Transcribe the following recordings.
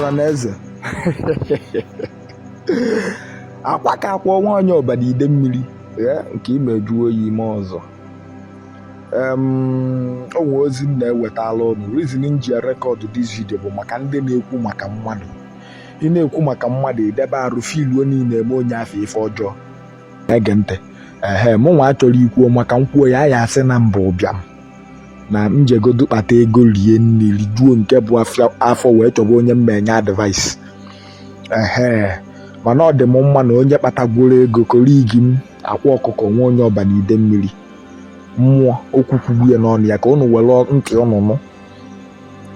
Ọra na eze, akwa ka akwa nwaanyị ọbara ide mmiri nke imeju oyi ime ọzọ. O nwee ozi m na-ewetala ụnụ. Reason m ji record this video bụ maka ndị na-ekwu maka mmadụ. Ị na-ekwu maka mmadụ, idebe arụ filuo niile eme onye afọ ife ọjọọ. Ege ntị. Ehe, mụ nwa achọrọ ikwuo maka nkwuo ya, ya asị na mba ụbịam na m jegodu kpata ego rie nri rijuo nke bụ afọ wee chọba onye m enye advice. Ehe, mana ọ dị m mma na onye kpatagworo ego colleague m, Akwa Ọkụkọ nwa onye ọba na ide mmiri mmụọ okwukwugbu ya n'ọnụ ya ka ụnụ were ntị ụnụ nụ.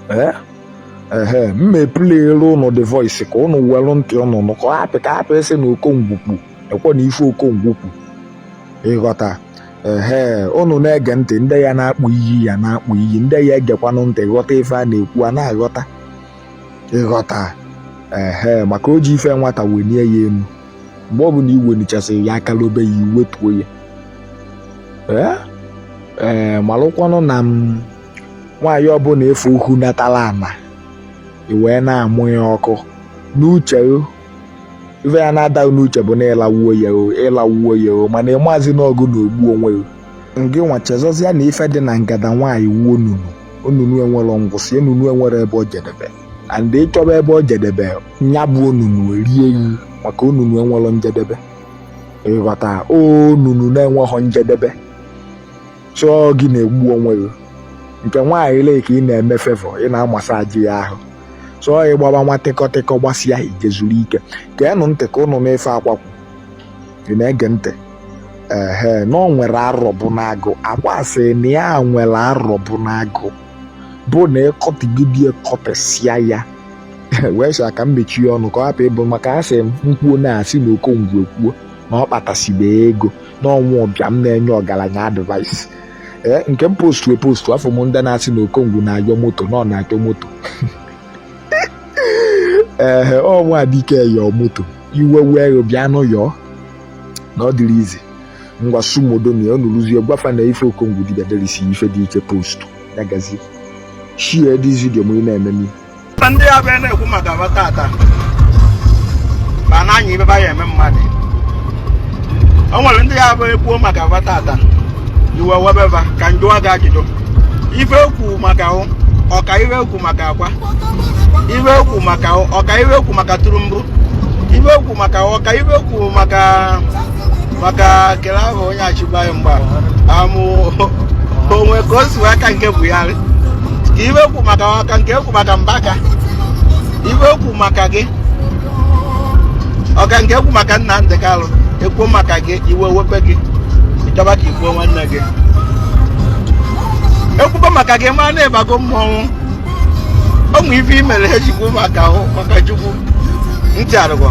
Ee, ehe, m mepụlere ụnụ the voice ka ụnụ were ntị ụnụ nụ, ka ọ hapụ ka hapụ ịsị na Okongwu kwu ekwe na ife Okongwu kwu. Ịghọta? Ehe, ụnụ na-ege ntị, ndị ya na-akpụ iyi ya na-akpụ iyi, ndị ya egekwanụ ntị ghọta ife a na-ekwu a na-aghọta. Ịghọta? Ehe, maka o ji ife nwata wenie ya elu, mgbe ọbụla i wenichasịrị ya aka lobe ya, iwetuo ya. Ee ee, malụkwanụ na m nwaanyị ọbụla efu uhu natala ana i wee na-amụ ya ọkụ n'uche, ife ya na-ada n'uche bụ na ịlawuo ya o, ịlawuo ya o, mana ịmazi n'ọgụ na ogbu onwe ya. Ngị nwa chezọzịa na ife dị na ngada nwaanyị wuo onunu, onunu enwere ngwụsị, onunu enwere ebe o jedebe, and ịchọba ebe o jedebe nya bụ onunu erie gị, maka onunu enwere njedebe. Ịghọta? Onunu na-enweghọ njedebe. Chọọ gị na-egbu onwe gị. Nke nwaanyị lee ka ị na-eme favour, ị na-amasaji ya ahụ, chọọ ịgbaba nwa tịkọtịkọ gbasịa ije zuru ike. Keenụ ntị ka ụnụ na-efe akwakwu. Ị na-ege ntị? Ehe, na ọ nwere arọ bụ n'agụ. Akwa sị na ya nwere arọ bụ n'agụ, bụ na ịkọtịgide ekọtịsịa ya wee sị aka mmechi ọnụ ka ọ hapụ ịbụ maka a sị m nkwuo na-asị na Okongwu ekwuo na ọ kpatasibe ego na ọnwụ ụbịam na-enye ọgaranya advice. Ee, nke m postu epostu afọ m, ndị na-asị na Okongwu na-ayọ moto, na ọ na-achọ moto. Ee, ọnwa adike yọọ moto, iwe wee bịa nụ yọọ na ọ dịrị izi. Ngwa, sumodo na ya unu rụzie gwafa na ife Okongwu dibịa derisi ife dị iche postu ya. Gazie, share this video ma ị na-eme m. Ndị ya bụ na-ekwu maka aba tata ma na-anya ibe ba ya eme mmadụ. O nwere ndị ya bụ ekwuo maka aba tata, iwe webeba. Ka njụwa gị ajụjụ: ife ekwu maka hụ ọka, ife ekwu maka Akwa, ife ekwu maka hụ ọka, ife ekwu maka Turumbu, ife ekwu maka ọka, ife ekwu maka kele ahụ onye achịgba anyị mgba amụ onwe ka o si wee aka nke Buhari, ka ife ekwu maka ọka, nke ekwu maka Mbaka, ife ekwu maka gị ọka, nke ekwu maka Nnamdị Kalụ, ekwuo maka gị, iwe webe gị, ịchọba ka igbuo nwanne gị. Ekwuba maka gị, ma na-ịbago mmọnwụ ụmụ ife imere ejikwu maka ahụ maka Chukwu ntị arụgọ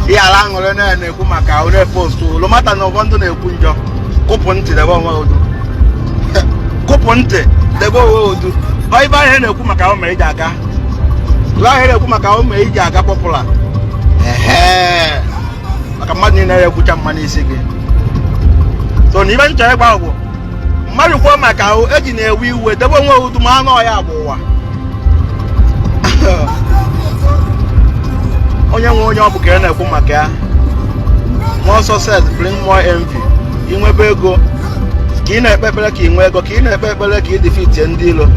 ihe ala aṅụrị na-ekwu maka ahụ na-epostu lụmata na ụfọdụ na-ekwu njọ. Kụpụ ntị debe onwe udu, kụpụ ntị debe onwe udu. Ọ ibe ahụ na-ekwu maka ahụ ma iji aga, ibe ahụ na-ekwu maka ahụ ma iji aga popular. Ehe, maka mmadụ niile ya ekwucha mma n'isi gị. So na ibe nchọ ịgba bụ mmadụ kwuo maka ahụ eji na-ewe iwe, debe onwe udu, ma anụ ọhịa bụ ụwa. Onye nwe onye ọ bụ ka a na-ekwu maka ya. More success bring more envy. Inwebe ego, ka ị na-ekpe ekpere ka ị nwee ego, ka ị na-ekpe ekpere ka ị defeatie ndị ilo.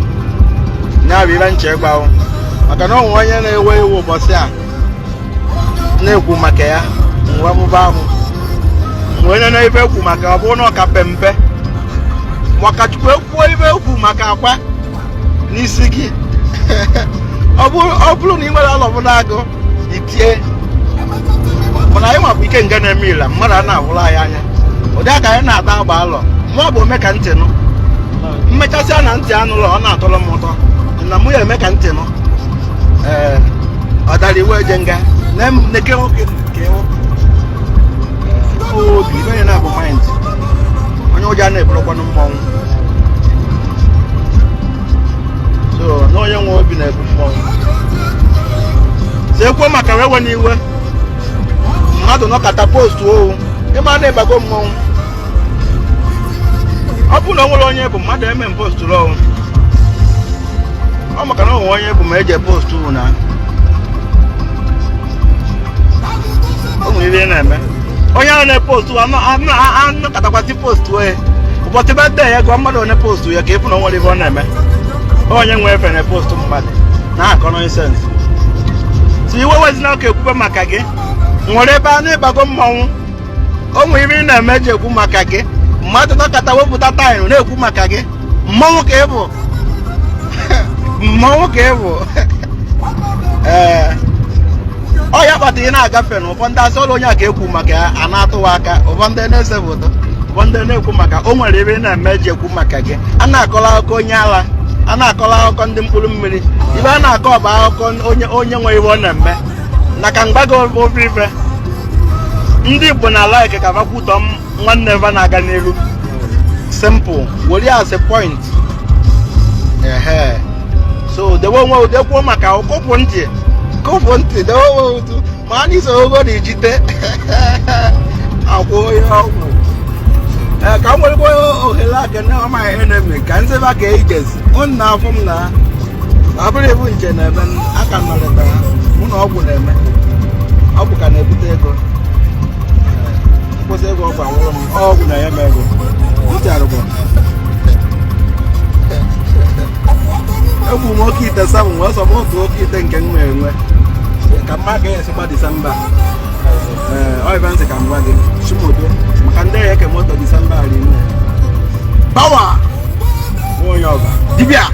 Ya bụ ibe nche ịgba, maka na onwe onye na-ewe iwe ụbọchị a na-ekwu maka ya mgbe mụba ahụ mgbe onye na-ebe ekwu maka ọ bụrụ na ọ ka pempe, maka Chukwu ekwuo ibe ekwu maka Akwa n'isi gị. Ọ bụrụ na ị nwere alọbụla agụ itie, mana anyị nwabụ ike nga na-eme ila mmadụ a na-ahụrụ anyị anya ụdị aka anyị na-ata agba alọ mụọ bụ ome ka ntị nụ mmechasịa na ntị anụlọ, ọ na-atọrọ m ụtọ na mụ ya eme ka ntị nụ. Ee, ọ dara iwu eje nga neke nwoke nke obi ibe ya na-abụ mind onye ụjọ a na-eburukwanụ mmọnwụ. So na onye nwe obi na-ebu mmọnwụ. So ekwuo maka ewe n'iwe mmadụ nọkata post owu, ịma na ịbago mmọnwụ. Ọ bụrụ na o nwere onye bụ mmadụ eme m postụrụ ọnwụ ọ, maka na o nwere onye bụ ma eji post na O nwere ihe ị na-eme. Onye ahụ na-epostu anọkọtakwasị postu ya ụbọchị birthday ya, gụọ mmadụ onye postu ya ka ịfụ na o nwere ife ọ na-eme. Onye nwe efe na-epostu mmadụ na-akọ nonsense. So iwe wezina ka ekwube maka gị nwere ebe a na-ịbago mmọnwụ. O nwere ife ị na-eme ji ekwu maka gị. Mmadụ nọkọta wepụta time na-ekwu maka gị, mmọnwụ ka ị bụ, mmọnwụ ka ị bụ. Ee, ọ ya kpata ị na-agafe na ụfọdụ asị ọrụ onye a ka ekwu maka ya, a na-atụwa aka. Ụfọdụ na-ese foto, ụfọdụ na-ekwu maka o nwere ebe ị na-eme ji ekwu maka gị. A na-akọrọ akụkọ onye ala, a na-akọrọ akụkọ ndị mkpụrụ mmiri. Ibe a na-akọ bụ akụkọ onye onye nwere ibe ọ na-eme na ka mgbago ofe ife. Ndị Igbo na like ka bakwutọ nwanne ebe na-aga n'elu. Simple, were ya as a point. Ehe, so dewe onwe ude kwuo maka kụpụ ntị, kụpụ ntị, dewe onwe utu ma a n'iso ogo na ijite akwụ onye ọgwụ. Ee, ka m werekwa ohere a kene ọma enemy ka nzeba ka ijezi unu na-afụ m na ọ bụrụ ibu nje na-eme aka nọrịtara mụ na ọgwụ na-eme. Ọgwụ ka na-ebute ego. Nkwụsị ego ọgwụ anwụrụ m. Ọgwụ na-enye m ego. Ntị arụgbọ egwu m oke ite sabụ wee sọ m otu oke ite nke m nwere enwe ka mma ga esikwa Disemba. Ee, ọ ibe ntị ka m gwa gị chimodo maka ndị ya eke moto Disemba rinne bawa onye ọba dibịa.